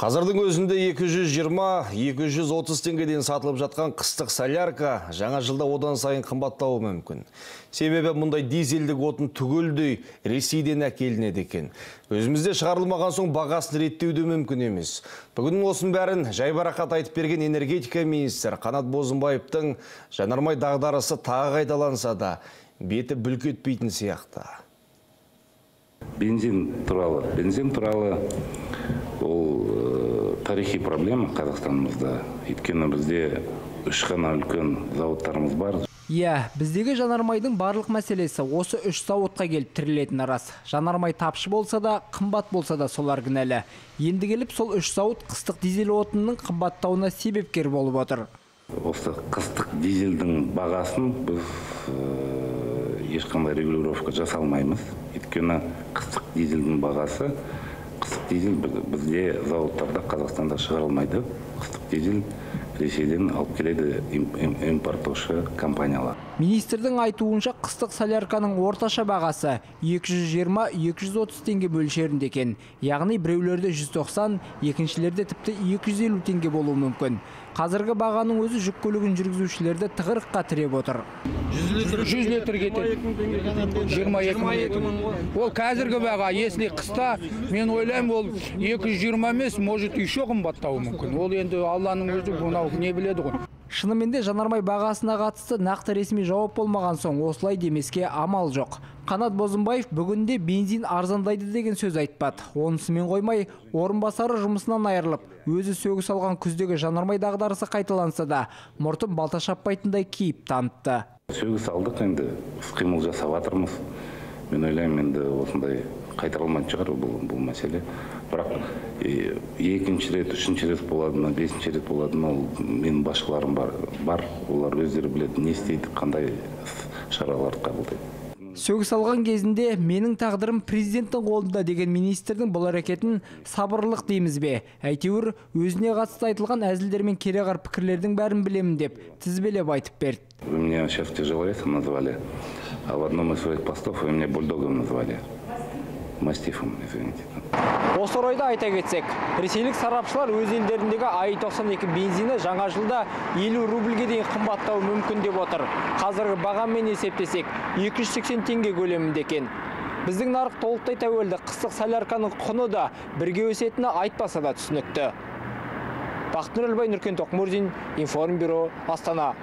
Қазірдің өзінде 220-230 теңгеден сатылып жатқан қыстық солярка жаңа жылда одан сайын қымбаттауы мүмкін. Себебі мұндай дизельдік отын түгелдей Ресейден әкелінеді екен. Өзімізде шығарылмаған соң бағасын реттеу де мүмкін емес. Бүгін осының бәрін жайбарақат айтып берген энергетика министрі Қанат Бозымбаевтың жанармай дағдарысы тағы қайталанса да беті бүлк етпейтін сияқты. Бензин туралы ол тарихи проблема Қазақстанымызда. Өйткені бізде үш қана үлкен зауыттарымыз бар. Иә, біздегі жанармайдың барлық мәселесі осы үш зауытқа келіп тірелетіні рас. Жанармай тапшы болса да, қымбат болса да, солар кінәлі. Енді келіп сол үш зауыт қыстық дизель отынының қымбаттауына себепкер болып отыр. Осы қыстық дизельдің бағасын біз ешқандай регулировка жасалмаймыз. Өйткені қыстық дизельдің бағасы, қыстық дизель бізде зауыттарда, Қазақстанда шығарылмайды. Қыстық дизель Ресейден алып келеді импорттаушы компаниялар. Министрдің айтуынша, қыстық солярканың орташа бағасы 220-230 теңге мөлшерінде екен. Яғни біреулерде 190, екіншілерде тіпті 250 теңге болуы мүмкін. Қазіргі бағаның өзі жүк көлігін жүргізушілерді тығырыққа тіреп отыр. 100 литр кетеді 22 мың. Ол қазіргі баға. Если қыста, мен ойлаймын, ол 220 емес, может, еще қымбаттауы мүмкін. Ол енді Алланың өзі, мынау не біледі ғой. Шынымен де, жанармай бағасына қатысты нақты ресми жауап болмаған соң, осылай демеске амал жоқ. Қанат Бозымбаев бүгінде бензин арзандайды деген сөз айтпады. Онысымен қоймай, орынбасары жұмысынан айырылып, өзі сөгіс алған күздегі жанармай дағдарысы қайталанса да, мұртын балта шаппайтындай кейіп танытты. Сөгіс алдық, енді іс қимыл жасап жатырмыз. Мен ойлаймын, енді осындай қайтарылмайтын шығар бұл мәселе. Бірақ екінші рет, үшінші рет болады ма, бесінші рет болады ма, ол менің басшыларым бар, олар өздері біледі, не істейді, қандай шараларды қабылдайды. Сөгіс алған кезінде «Менің тағдырым президенттің қолында» деген министрдің бұл әрекетін сабырлық дейміз бе? Әйтеуір өзіне қатысты айтылған әзілдер мен кереғар пікірлердің бәрін білемін деп тізбелеп айтып берді. Вы меня сейчас тяжеловесом назвали, а в одном из своих постов вы меня бульдогом назвали. Мастифом, извините. Осы орайда айта кетсек, ресейлік сарапшылар өз елдеріндегі АИ-92 бензині жаңа жылда 50 рубльге дейін қымбаттауы мүмкін деп отыр. Қазіргі бағамен есептесек, 280 теңге көлемінде екен. Біздің нарық толықтай тәуелді қыстық солярканың құны да бірге өсетіні айтпаса да түсінікті. Бақытнұр Әлбай, Нүркен Тоқмурзин, Информбюро, Астана.